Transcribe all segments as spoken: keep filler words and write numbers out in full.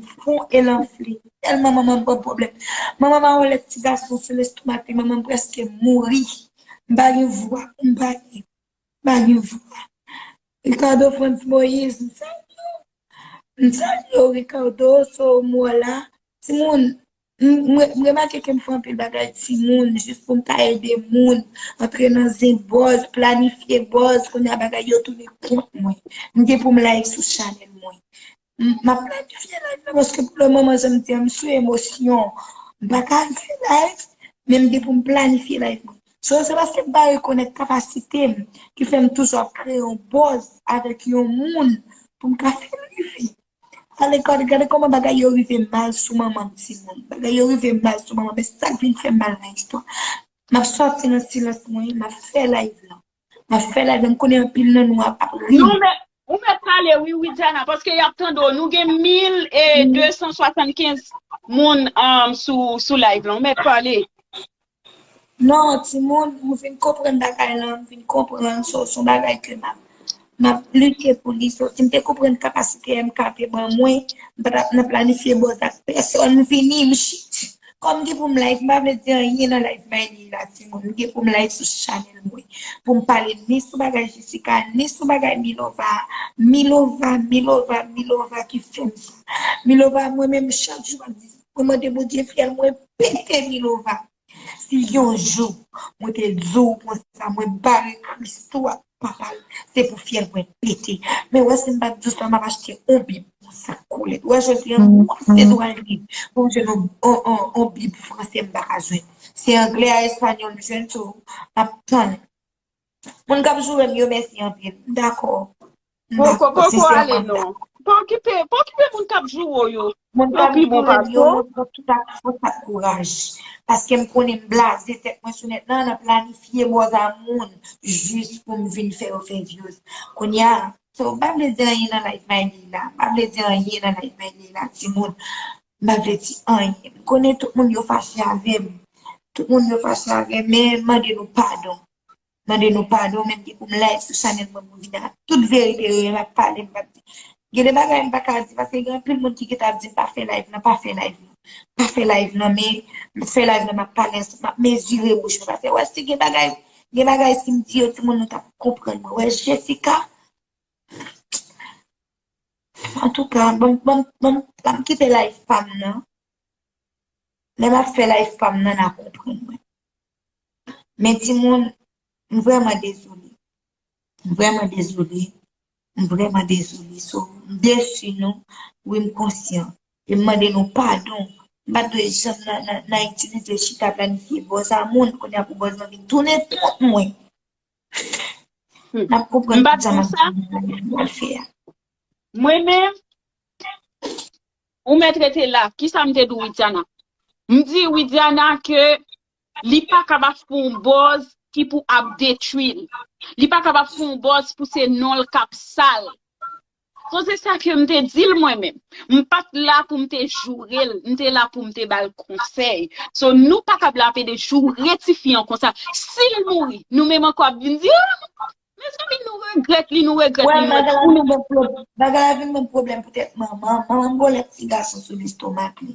fon e l anfle. Tèlman manman m pran pwoblèm. Manman m a yon lèt ti gason sou lestomak li, manman m prèske mouri. M pa gen vwa, m pa gen, m pa gen vwa. Ricardo Frantz Moïse, m salye w. M salye w, Ricardo, so m wè la. Timoun, m, m, m remake ke m fè anpil bagay timoun, jis pou m ka ede moun, antre nan zen bòz, planifye bòz, kounye a bagay yo tounen kont mwen. M gen pou m live sou chanèl mwen. M, m ap planifye live la, paske pou le moman, jan m di a, m sou emosyon. M pa ka al fè live, men m gen pou m planifye live mwen. So, se paske m pa rekonèt kapasite m ki fè m toujou ap kreye yon bòz avèk yon moun pou m ka fè l rive. Ale, gade, gade kòman bagay yo rive mal sou manman m, timoun. Bagay yo rive mal sou manman m, men sa k vin fè m mal nan istwa. M ap sòti nan silans mwen, m ap fè live lan. M ap fè live lan, m konnen anpil nan nou ap, ap ri. Non, men, ou mèt pale, wi, Widiana, paske y ap tande w. Nou gen mil e de san swasannkenz moun um, sou, sou live lan. Ou mèt pale. Non, timoun, m vin konprann bagay lan, m vin konprann, so, se yon bagay ke m ap, m ap lite pou li. So, si m te konprann kapasite M K te ban mwen, m pa t ap nan planifye bòz ak pèsòn, m vini, m chit. Kòm gen pou m live, m pa vle di anyen nan live Mayli la, timoun. M gen pou m live sou chanèl mwen. Pou m pale ni sou bagay Jessica, ni sou bagay Milova. Milova, Milova, Milova ki fè m sa. Milova, mwen menm, chak jou, m ap di, mwen mande Bondye fyèl mwen pete Milova. Si yon jou, mwen te di w konsa, mwen bare Kris tou ak papa l, se pou fyèl mwen pete. Men wè, si m pa t di w sa, m ap achte yon bib, yon sak koulèt. Wè, jodi a, m wase dwa liv pou m jwenn yon, yon, yon, yon bib franse m pa ka jwenn. Se anglè a espanyòl m jwenn, so, m ap tann. Moun k ap joure m yo, mèsi anpil. M dakò. M Poko, dakò, poko ale sensèman, m non. dakò. Pa okipe, pa okipe moun k ap joure w yo. Moun k Yo ap pi bon joure m yo, pase w. Mwen pran tout ak fòs ak kouraj. Paske m konnen m blaze tèt mwen sou nèt lan, nan planifye bòz a moun, jis pou m vin fè yo fè views. Kounye a, so, m pa vle di anyen nan live Mayli la. M pa vle di anyen nan live Mayli la, timoun. M pa vle di anyen. M konnen tout moun yo fache avè m. Tout moun yo fache avè m, men m mande nou padon. Mande nou padon, menm ki pou m live sou chanèl mwen pou m vin ak tout verite yo, m ap pale, m p ap di. Gen de bagay m pa ka di, paske gen anpil moun ki gentan ap di m pa fè live nan, pa fè live nan. Pa fè live nan, men m fè live nan, m ap pale ansanm, m ap mezire bouch mwen, paske wè si gen bagay, gen bagay si m di yo, timoun nou t ap konprann mwen. Wè Jessica, antouka, ban m, ban m, ban m, ban m kite live pa m nan. Lè m ap fè live pa m nan, n a konprann mwen. Men timoun, m vrèman dezole. M vrèman dezole. M vrèman dezole. So, m desi nou. Wi, m konsyan. E m mande nou padon. M pa t dwe janm nan, nan, nan itilize chita planifye bòz a moun. Kounye a pou bòz lan vin tounen kont mwen. Hmm. N ap konprann M pa t tout sa m di ap sa. Di nou nan fè a. Mwen menm, ou mèt rete la. Kisa m te di Widiana? M di Widiana ke li pa kab ap fè yon bòz ki pou ap detwi l. Li pa kab ap fè yon bòz pou se non l k ap sal. So, se sa ke m te di l mwen menm. M pa t la pou m te joure l, m te la pou m te ba l konsèy. So, nou pa kab la ap ede joure tifi an konsa. Si l mouri, nou menm ankò ap vin di, ah, mezanmi, nou regrèt li, nou regrèt Wè, li, nou bagay la regrèt vin ban pwob-, bagay la vin ban pwoblèm poutèt manman. Manman m gon lèt ti gason sou lestomak li.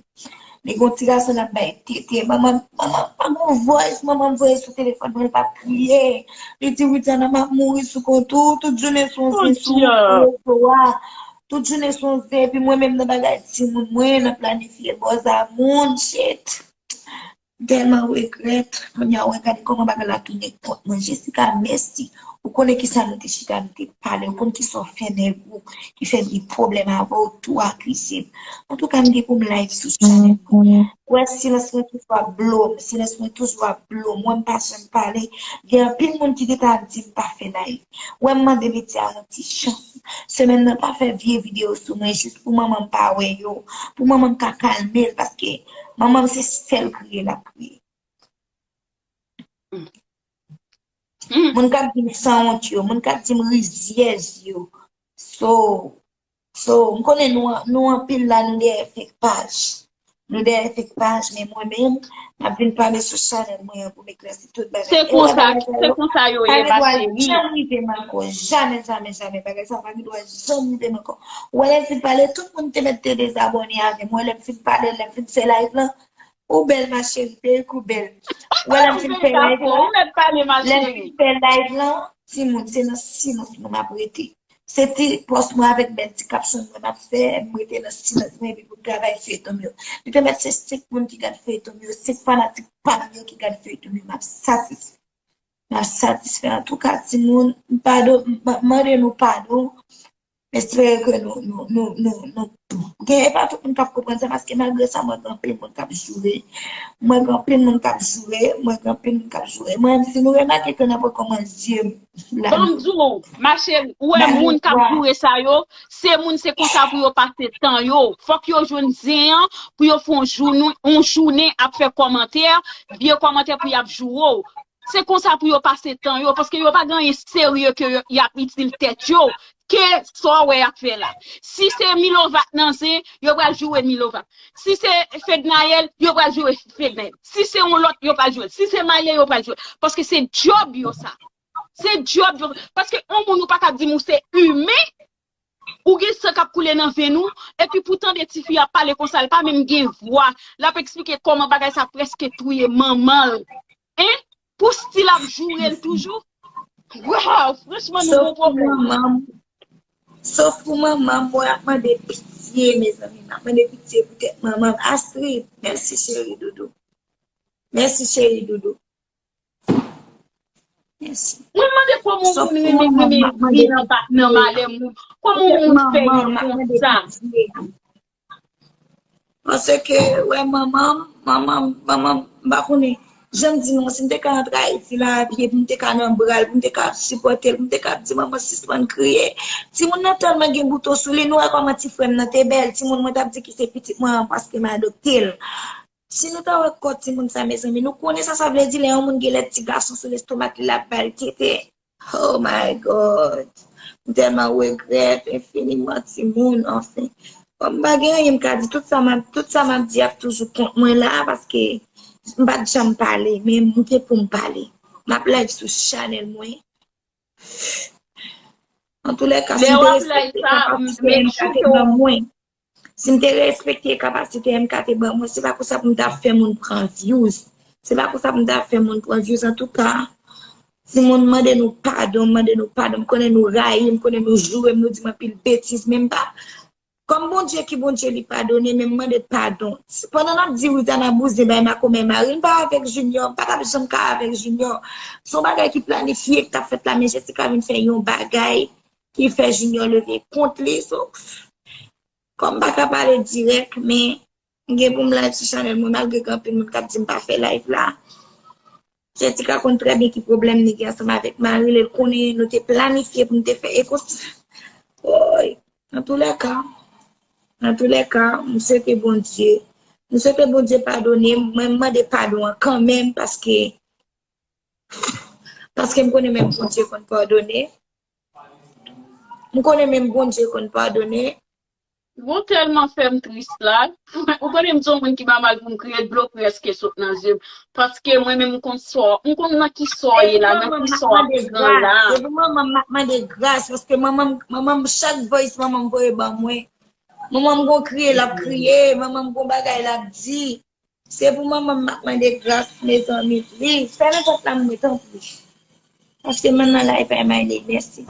Li gon ti gason l ap bay tete. Manman, manman pa gon voice, manman m voye sou telefòn mwen, l pa kriye. Li di, Widiana, m ap mouri sou kont ou, tout jounen sou yon zen sou rezo a. Tout jounen sou yon zen, epi mwen menm nan bagay timoun mwen, nan planifye bòz a moun, shit. M tèlman regrèt. Kounye a, w gade kòman bagay la tounen kont mwen. Jessica, mèsi. Ou konnen kisa nou te chita, nou te pale. Ou konn kisa w fè nèg ou ki fè m gen pwoblèm avè w, tou akize m. Antouka, m gen pou m live sou chanèl mwen. Ou wè, silans mwen toujou ap blo m. Silans mwen toujou ap blo m. Wè, m pa janm pale. Gen anpil moun ki gentan ap di m pa fè live. Wè, m mande medya yon ti chans. Semèn nan, pa fè vye videyo sou mwen jis pou manman m pa wè yo. Pou manman m ka kalme l, paske manman m se sèl kriye l ap kriye. Mm. Moun k ap di m sanwont yo, moun k ap di m rizyèz yo. So, so, m konnen nou, nou anpil la, nou dèyè fake paj. Nou dèyè fake paj, men mwen menm, m ap vin pale sou chanèl mwen an pou m eklèsi tout bagay. Se konsa, se konsa yo ye, ma cheri. Janm rive m ankò. Jamè, jamè, jamè. Bagay sa pa gen dwa janm rive m ankò. Ou wè lè m fin pale, tout moun te mèt te dezabòne avè m. Ou wè lè m fin pale, lè m fin fè live lan, ou bèl, ma cheri, perik ou bèl. Ou wè lè m fin fè live lan, lè m fin fè live lan, timoun, se nan silans mwen m ap rete. Se ti pòs mwen avèk bèl ti caption mwen m ap fè, m rete nan silans mwen epi pou m travay feyton m yo. Li te mèt se senk moun ki gad feyton m yo, senk fanatik pa m yo ki gad feyton m yo, m ap satisfè. M ap satisfè. Antouka, timoun, m padon, m mande nou padon. M espere ke nou, nou, nou, nou, nou, gen, e pa tout moun k ap konprann sa, paske malgre sa, mwen gen anpil moun k ap joure. Mwen gen anpil moun k ap joure, mwen gen anpil moun k ap joure. Mwen, si nou remake ke nan pwen kòman zye m la. Ban m di w, ma cheri, ou wè moun k ap joure sa yo, se moun se konsa pou yo pase tan yo. Fòk yo jwenn zen an pou yo fè yon jounen, yon jounen ap fè kòmantè, vye kòmantè pou y ap joure w. Se konsa pou yo pase tan yo, paske yo pa gen anyen serye ke y ap itil tèt yo. Ke sa w wè y ap fè la. Si se Milova k nan zen, yo pral joure Milova. Si se Fednaelle, yo pral joure Fednaelle. Si se yon lòt, yo pral joure. Si se Maye, yo pral joure. Paske se djòb yo sa. Se djòb yo. Paske yon moun ou pa ka di m ou se imen, ou gen san k ap koule nan venn ou, epi pou tande tifi ap pale konsa, l pa menm gen vwa. L ap eksplike kòman bagay sa prèske touye manman l. Hein? Pou stil ap joure l toujou. Waw, franchman, nou gon pwoblèm. Sof pou manman m, mwen ap mande pitye, mezanmi. M ap mande pitye pou tèt manman m. Astrid, mèsi cheri doudou. Mèsi cheri doudou. Mèsi. Mwen mande kòman yon moun renmen renmen vin anba nan malè moun. Kòman yon moun fè yon konsa? Paske, wè, manman m, manman m, manman m, m pa konnen. Jan m di nou, si m te ka antre Ayiti la a pye, pou m te ka nan bra l, pou m te ka sipòte l, pou m te ka di, "Manman, sispann kriye." Timoun nan tèlman gen bouton sou li, nou wè kòman ti frè m nan te bèl. Timoun mwen t ap di ki se pitit mwen an paske m adopte l. Si nou ta wè kò timoun sa, mezanmi, nou konnen sa sa vle di lè yon moun gen lèt ti gason sou lestomak li, l ap ba l tete. Oh my God. M tèlman regrèt enfiniman timoun, anfen. Kòm m pa gen anyen m ka di, tout sa m ap, tout sa m ap di ap toujou kont mwen la, paske m pa t janm pale, men m gen pou m pale. M ap live sou chanèl mwen. Antoulèka, si m te respekte kapasite M K te ban mwen, si m te respekte kapasite M K te ban mwen, se pa konsa pou m ta fè moun pran views. Se pa konsa pou m ta fè moun pran views. Antouka, timoun, mande nou padon, mande nou padon. M konnen nou rayi m, m konnen nou joure m, nou di m anpil betiz, men m pa. Kòm Bondye ki Bondye, li padone, men m mande padon. Pandan n ap di Ruth Anna bouzen bay makomè mari l, m pa avèk Junior, m pa t ap janm ka avèk Junior. Se yon bagay ki planifye ki t ap fèt la, men Jessica vin fè yon bagay ki fè Junior leve kont li. So, kòm m pa ka pale dirèk, men m gen pou m live sou chanèl mwen, malgre gen anpil moun k ap di m pa fè live la. Jessica konn trè byen ki pwoblèm li gen ansanm avèk mari l, e l konnen nou te planifye pou n te fè e konsa. Woy, antoulèka, antoulèka, m swete Bondye, m swete Bondye padone m, mwen m mande padon an kanmenm, paske, paske m konnen menm Bondye konn padone. M konnen menm Bondye konn padone. Bon, tèlman fè m tris la. Ou konnen m se yon moun ki pa mal pou m kriye, dlo prèske sot nan zye m. Paske mwen menm m konn sò, m konn nan ki sò w ye la, nan ki sò w ap pran la. Se pou manman m m ap mande gras, paske manman m, manman m, chak voice manman m voye ban mwen. Manman m gon kriye l ap kriye, manman m gon bagay l ap di. Se pou manman m m ap mande gras, mezanmi, please. Fèmen pòt la m mwen, tanpri. Paske m nan live a, Mayle, mèsi.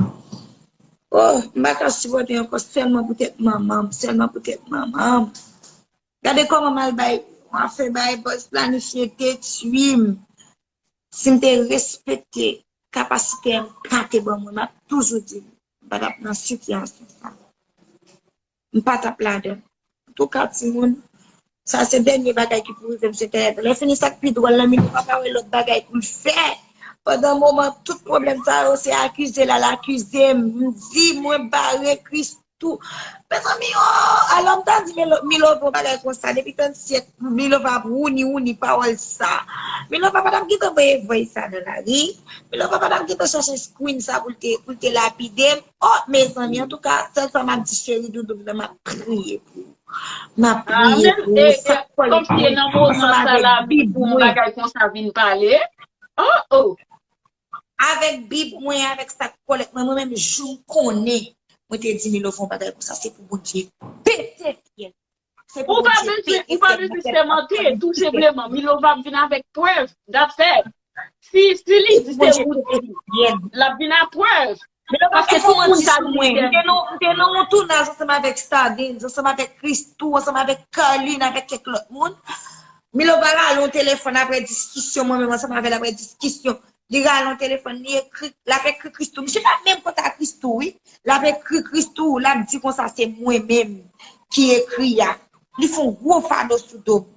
Oh, m pa ka sipòte ankò, sèlman poutèt manman m, sèlman poutèt manman m. Gade kòman m al bay, m al fè bay bòz planifye detwi m. Si m te respekte kapasite M K te ban mwen, m ap toujou di, m pa t ap nan sitiyasyon sa. M pa t ap ladan. Antouka, timoun, sa se dènye bagay ki pou rive m sou entènèt. Lè fini, sa k pi dwòl lan, Milova pa wè lòt bagay pou l fè. Pandan moman, tout pwoblèm sa yo, se akize l al akize m. M di, mwen bare Christoo. Mezanmi, oh, alò m ta di Milo-, Milova yon bagay konsa, depi tann syèk, Milova ap wouni, wouni pawòl sa. Milova pa t ap gentan voye voice sa nan lari. Milova pa t ap gentan chache screen sa pou l te, pou l te lapide m. Oh, mezanmi, antouka, sèl sa m ap di cheri doudou m nan, m ap priye pou ou. M ap priye pou ou. Sa k kòlèt mwen, ansanm avèk Bib mwen. Bagay konsa vin pale. Oh, oh. Avèk Bib mwen, avèk sa k kòlèt mwen, mwen menm jou m konnen, mwen te di Milova yon bagay konsa, se pou Bondye pete fyèl. Ou pa bezwen, ou pa bezwen sèmante, tou senpleman. Milova ap vin avèk prèv. That's it. Si, si li di se ou di, l ap vin ak prèv. Paske tout moun ka di li. M te nan, m te nan yon tounaj ansanm avèk Stardens, ansanm avèk Christoo, ansanm avèk Carline, avèk kèk lòt moun. Milova rale yon telefòn apre diskisyon, mwen menm ansanm avè l apre diskisyon. Li rale yon telefòn, li ekri, l ap ekri Christoo. Misye pa menm kontak Christoo, wi. L ap ekri Christoo, l ap di konsa se mwen menm ki ekri a. Li fè yon gwo fado sou do m.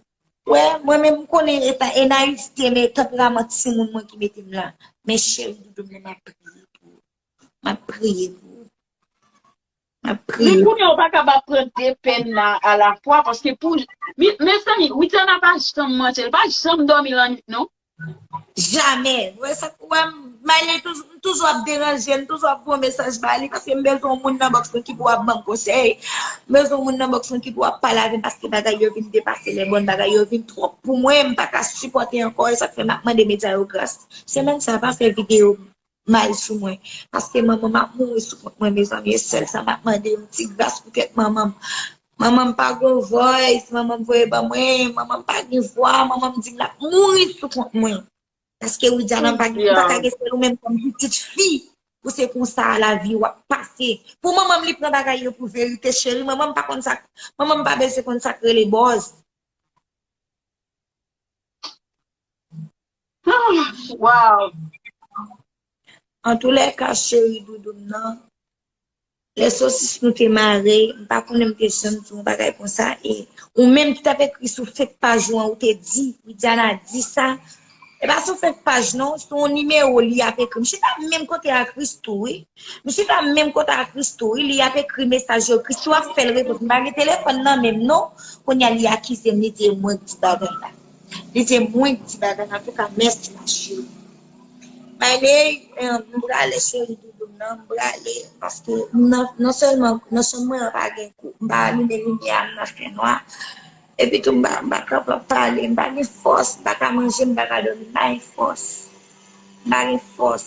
Wè, mwen menm m konnen eta, e nayivte, men tanperaman timoun mwen ki mete m la. Men cheri doudou m nan, m ap priye pou ou. M ap priye pou ou. M ap priye. Men kounye a ou pa kapab pran de pèn la alafwa, paske pou, mi- mezanmi, Widiana pa janm manje, li pa janm dòmi lannwit, non. Jamè. Wè sa, wè, Mayley toujou, m toujou ap deranje, m toujou ap voye mesaj ba li, paske m bezwen yon moun nan bòks mwen ki pou ap ban m konsèy. M bezwen yon moun nan bòks mwen ki pou ap pale avè m, paske bagay yo vin depase lè bòn, bagay yo vin twòp pou mwen, m pa ka sipòte ankò, e sa k fè m ap mande medya yo gras. Semèn sa a, pa fè videyo mal sou mwen. Paske manman m ap mouri sou kont mwen, mezanmi. E sèl sa m ap mande, yon ti gras pou tèt manman m. Manman m pa gen voice, manman m voye ban mwen, manman m pa gen vwa, manman m di m l ap mouri sou kont mwen. Paske Widiana m pa gen, m pa ka gen sèl ou menm kòm pitit fi. Pou se konsa lavi w ap pase. Pou manman m li pran bagay yo pou verite, cheri. Manman m pa konn sa, manman m pa bezwen konn sa k rele buzz. Ah, wow. Antoulèka, cheri doudou m nan, lè sosis nou te mare, m pa konnen m te janm di yon bagay konsa, e ou menm ki t ap ekri sou fake paj ou an, ou te di, Widiana di sa, e pa sou fake paj non, sou yon nimewo li ap ekri. M chita menm kote a Christoo, wi. M chita menm kote a Christoo, wi, li ap ekri mesaj yo. Christoo ap fè l repons. M pa gen telefòn nan men m non. Kounye a li akize m, li di e mwen k di bagay la. Li di e mwen k di bagay la. Antouka, mèsi ma chérie. Mayley, eh, m prale cheri doudou m nan, m prale. Paske m nan, non sèlman nan chanm mwen an pa gen kou, m pa alimen limyè a, m nan fènwa. Epi tou, m pa, m pa kapab pale, m pa gen fòs, m pa ka manje, m pa ka dòmi, m pa gen fòs. M pa gen fòs.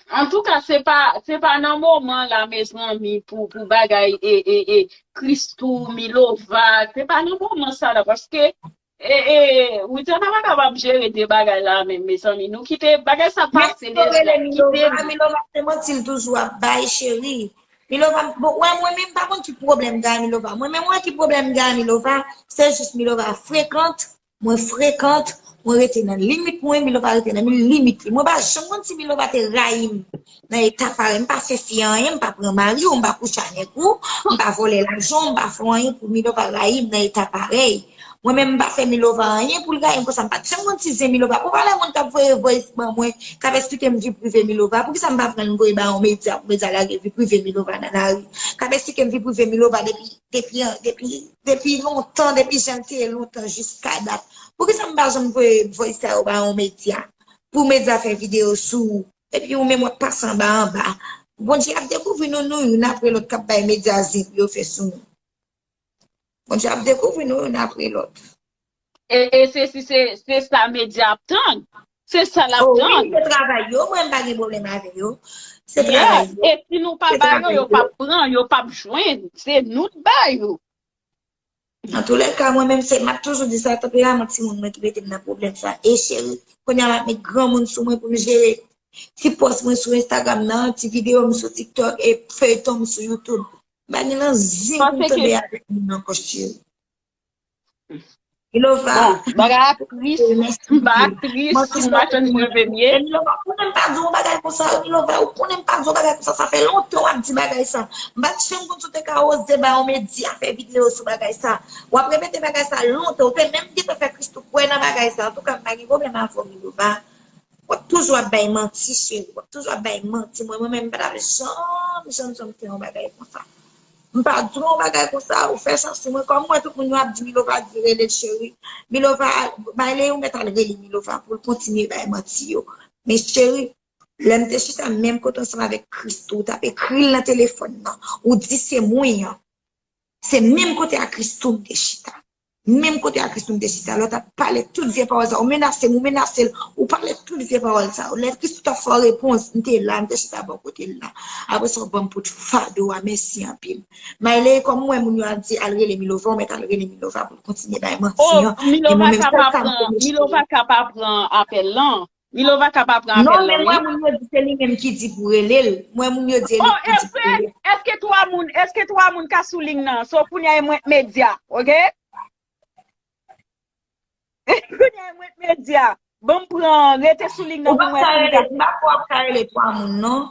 Antouka, se pa, se pa nan moman la, mezanmi, pou, pou bagay, e, e, e, Christoo, Milova, se pa nan moman sa la, paske, e, e, Widiana pa kapab jere de bagay la menm, mezanmi. Nou kite bagay sa pase deja, kite li. Milova, Milova se manti l toujou ap bay, cheri. Milova, bon, wè, mwen menm pa konn ki pwoblèm gen a Milova. Mwen menm, wè ki pwoblèm gen a Milova, se jis Milova frekant, mwen frekant, mwen rete nan limit mwen, Milova rete nan mi-, limit li. Mwen pa janm konn si Milova te rayi m nan eta parèy. M pa fè fi a anyen, m pa pran mari w, m pa kouche a nèg ou, m pa vòlè lajan w, m pa fè anyen pou Milova rayi m nan eta parèy. Mwen menm, m pa fè Milova anyen pou l rayi m konsa. M pa t janm konn si zen Milova. Pou valè moun k ap voye voice ban mwen, k ap esplike m vi prive Milova, poukisa m pa pran l m voye ba yon medya, pou medya lage vi prive Milova nan lari? K ap esplike m vi prive Milova depi depi, depi, depi lontan, depi jan l te ye lontan jiska dat. Poukisa m pa janm voye voice sa yo ba yon medya? Pou medya fè videyo sou ou. Epi ou menm w ap pase anba anba. Bondye ap dekouvri nou, nou youn apre lòt k ap bay medya zen pou yo fè sou nou. Bondye ap dekouvri nou youn apre lòt. E, e se, se, se, se sa medya ap tann. Se sa l ap tann. Oh, wi, se travay yo. Mwen, m pa gen pwoblèm avè yo. Se travay yo. E si nou pa ba yo, yo p ap pran, yo p ap jwenn. Se nou k ba yo. Antoulèka, mwen menm, se, m ap toujou di sa, tanperaman timoun mwen ki mete m nan pwoblèm sa. E cheri, kounye a m ap met granmoun sou mwen pou m jere ti pòs mwen sou Instagram nan, ti videyo m sou TikTok e feyton m sou YouTube. M pa gen nan zen pou m tande avèk moun ankò, cheri. Milova. Bon, bagay a tris, m pa tris, m pa tande mwen vemye. E Milova, ou konnen m pa di w bagay konsa, Milova, ou konnen m pa di w bagay konsa, sa fè lontan w ap di bagay sa. M pa t janm konn si w te ka oze ba yon medya fè videyo sou bagay sa. W ap repete bagay sa lontan, ou te menm gentan fè Christoo kwè nan bagay sa. Antouka, m pa gen pwoblèm avè w, Milova. W ap toujou ap bay manti, cheri. W ap toujou ap bay manti. Mwen, mwen menm, m pa t ap janm, janm, janm fè yon bagay konsa. M pa di w yon bagay konsa, ou fè chans sou mwen. Kòm mwen, tout moun yo ap di Milova di rele l cheri. Milova, Mayley, ou mèt al rele Milova pou l kontinye bay manti yo. Men cheri, Lè m te chita menm kote ansanm avèk Christoo, ou t ap ekri l nan telefòn nan, ou di se mwen an. Se menm kote a Christoo m te chita. Menm kote a Christoo m te chita. Lè w t ap pale tout vye pawòl sa, ou menase m, ou menase l, ou pale tout vye pawòl sa. Lè Christoo t ap fè w repons, m te la, m te chita bò kote l la. Apre sa, w ban m poud fado a, mèsi anpil. Mayle, kòm ou wè moun yo ap di al rele Milova, ou mèt al rele Milova pou l kontinye bay manti an. E mwen menm, sèl sa m konnen. Milova ka pa pran apèl lan. Milova ka pa pran apèl lan, wi. Non, men mwen moun yo di se li menm ki di pou rele l. Mwen moun yo di e li ki di pou rele l. Èske twa moun, èske twa moun ka sou liy nan? So kounye a e mwen k medya, oke? Kounye a e mwen k medya. Ban m pran, rete sou liy nan pou m wè si m ka. M pa kwè w ap ka rele twa moun, non.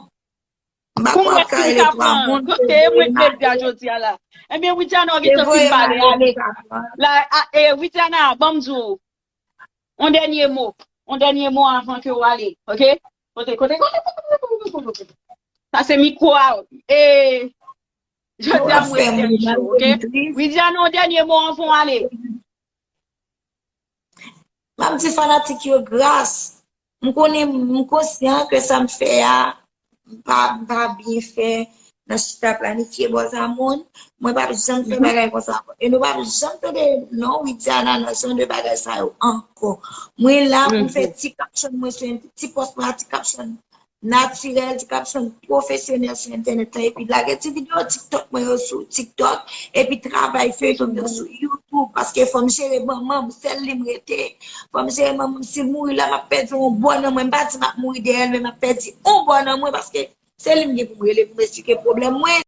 M pa kwè w ap ka rele twa moun. Kote e mwen k medya jodi a la? Ebyen, Widiana, w gentan fin pale ale. La, e, Widiana, ban m di w. On dènye mo. On dènye mo avan ke w ale, oke? Kote, kote, kote, kote, kote, kote, kote. Sa se mikwo a. E, jodi a m wè tèt cho, oke? Widiana, on dènye mo avan w ale. M ap di fanatik yo gras. M konnen, m konsyan ke sa m fè a, m pa, m pa byen fè nan chita planifye bò sa moun. Mwen p ap janm fè bagay konsa ankò. E nou p ap janm tande non Widiana nan jan de bagay sa yo ankò. Mwen la pou m fè ti caption mwen sou, ti pòs mwen a, ti caption natirèl, ti caption pwofesyonèl sou entènèt la, epi lage ti videyo TikTok mwen yo sou TikTok, epi travay feyton yo sou YouTube, paske fò m jere manman m, sèl li m rete. Fò m jere manman m, si l mouri la, m ap pèdi yon bò nan mwen. M pa di m ap mouri dèyè l, men m ap pèdi yon bò nan mwen, paske se li m gen pou m rele, pou m esplike pwoblèm mwen.